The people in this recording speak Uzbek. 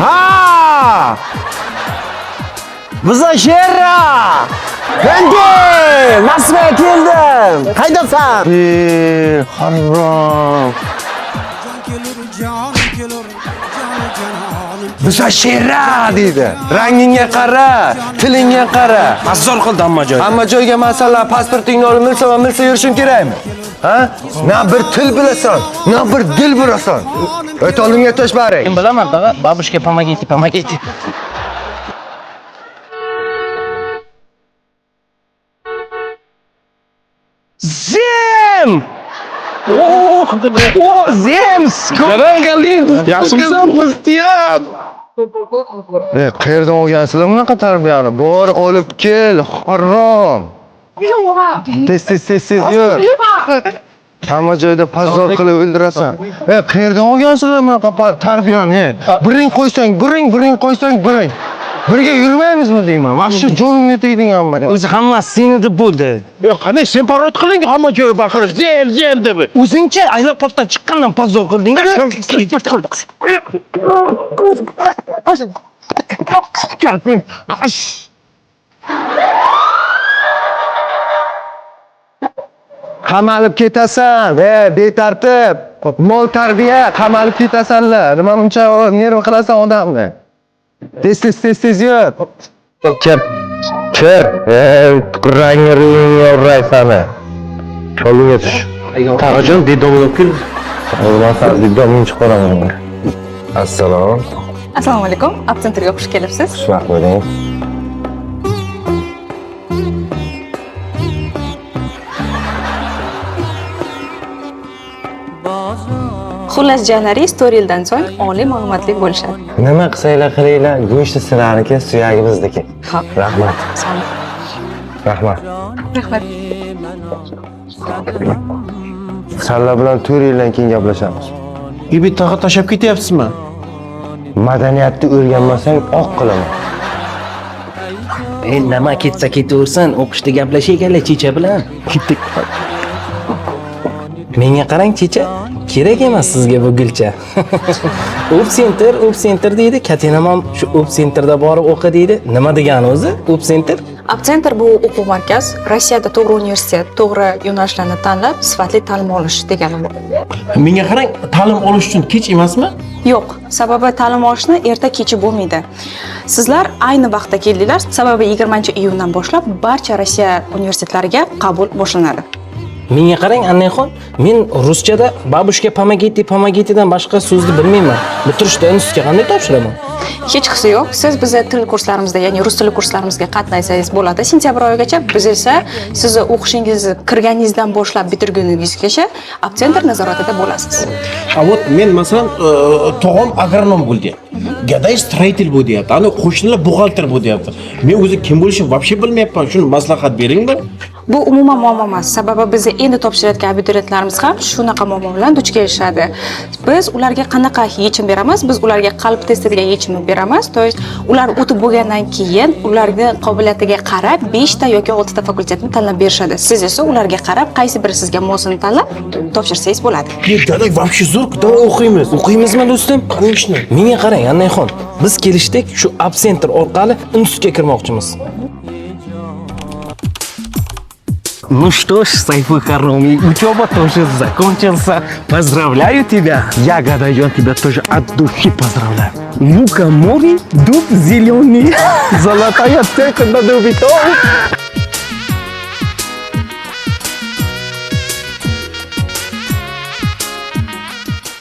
Ha! Biza Shera! Endi Moskvaga keldim. Qaydasan? Ey, harom. Biza Shera deydi. Rangingga qara, tilingga qara. Mazor qildi hamma joyda. Hamma joyga masalan pasportingni olib milsa va milsa yurishim kerakmi? Ha? Na bir til bilasan, na bir dil bilasan. O't oldimga tosh baring. Kim bilaman tag'a? Бабушка, помогите, помогите. Zem! Oh, oh, Zem! Yaxshimisan? E, qayerdan olgansizlar bunaqa tarbiyani? Bor, olib kel, harom. Tez tez tez tez yur. Hamma joyda pazor qilib o'ldirasan. E, qayerdan olgansizlar bunaqa tarbiyani? Biring qo'ysang, biring, biring qo'ysang, biring. Birga yurmaymizmi deyman. Vahshi jonimga tegding hamma. O'zi hammasi seni deb bo'ldi. Yo'q, qanday sen parod qiling, hamma joyi baqirish, zem, zem deb. O'zingcha aeroportdan chiqqandan pazor qilding. Qamalib ketasan, e, betartib. Mol tarbiya, qamalib ketasanlar. Nima buncha nerv qilasan odamni? Tez tez tez tez yur. Kir. Kir. Ey, rangni rangga uray sani. Oldinga tush. Tag'ajon, dedomga olib kel. O'lmasam diplomingni chiqaraman. Assalom. Assalomu alaykum. Absenterga xush kelibsiz. Xushvaqt bo'ling. Xullas, jiyanlaringiz 4 yildan so'ng oliy ma'lumotli bo'lishadi. Nima qilsanglar qilinglar, go'shti sizlarniki, suyagi bizniki. Xo'p. Rahmat. Sog'lik. Rahmat. Rahmat. Sanlar bilan 4 yildan keyin gaplashamiz. Ibit tag'a tashlab ketyapsizmi? Madaniyatni o'rganmasang oq qilaman. E, nima ketsa ketaversin, o'qishda gaplashayliklar checha bilan. Ketdik. Menga qarang checha, kerak emas sizga bu gulcha. Op center, op center deydi, katinam ham shu op centerda borib o'qi deydi. Nima degani o'zi? Op center? Absenter bu o'quv markaz. Rossiyada to'g'ri universitet, to'g'ri yo'nalishlarni tanlab, sifatli ta'lim olish degani bu. Menga qarang, ta'lim olish uchun kech emasmi? Yo'q, sababi ta'lim olishni erta kechi bo'lmaydi. Sizlar ayni vaqtda keldinglar, sababi 20-iyundan boshlab barcha Rossiya universitetlariga qabul boshlanadi. Menga qarang, Annaxon, men ruschada бабушка помогите, помогите dan boshqa so'zni bilmayman. Bitirishda institutga qanday topshiraman? Hech qisi yo'q. Siz bizni til kurslarimizda, ya'ni rus tili kurslarimizga qatnaysangiz bo'ladi sentyabr oyigacha. Biz esa sizni o'qishingizni kirganingizdan boshlab bitirguningizgacha Absenter nazoratida bo'lasiz. A вот men masalan, tog'am agronom bo'ldi. Gaday строитель bu deyapti. Ana qo'shnilar buxgalter bu deyapti. Men o'zi kim bo'lishimni вообще bilmayapman. Shuni maslahat beringmi? Bu umuman muammo emas. Sababi bizni endi topshirayotgan abituriyentlarimiz ham shunaqa muammo bilan duch kelishadi. Biz ularga qanaqa yechim beramiz? Biz ularga qalb testi degan yechimni beramiz. То есть ular o'tib bo'lgandan keyin ularni qobiliyatiga qarab 5 ta yoki 6 ta fakultetni tanlab berishadi. Siz esa ularga qarab qaysi biri sizga mosini tanlab topshirsangiz bo'ladi. Gaday вообще zo'r, давай o'qiymiz. O'qiymizmi do'stim? Конечно. Menga qarang, Annaxon, biz kelishdik, shu Absenter orqali institutga kirmoqchimiz. Ну что ж, Сайфы Харуми, учеба тоже закончился. Поздравляю тебя. Я, Гадайон, тебя тоже от души поздравляю. Лука море, дуб зеленый. Золотая цепь на дубе.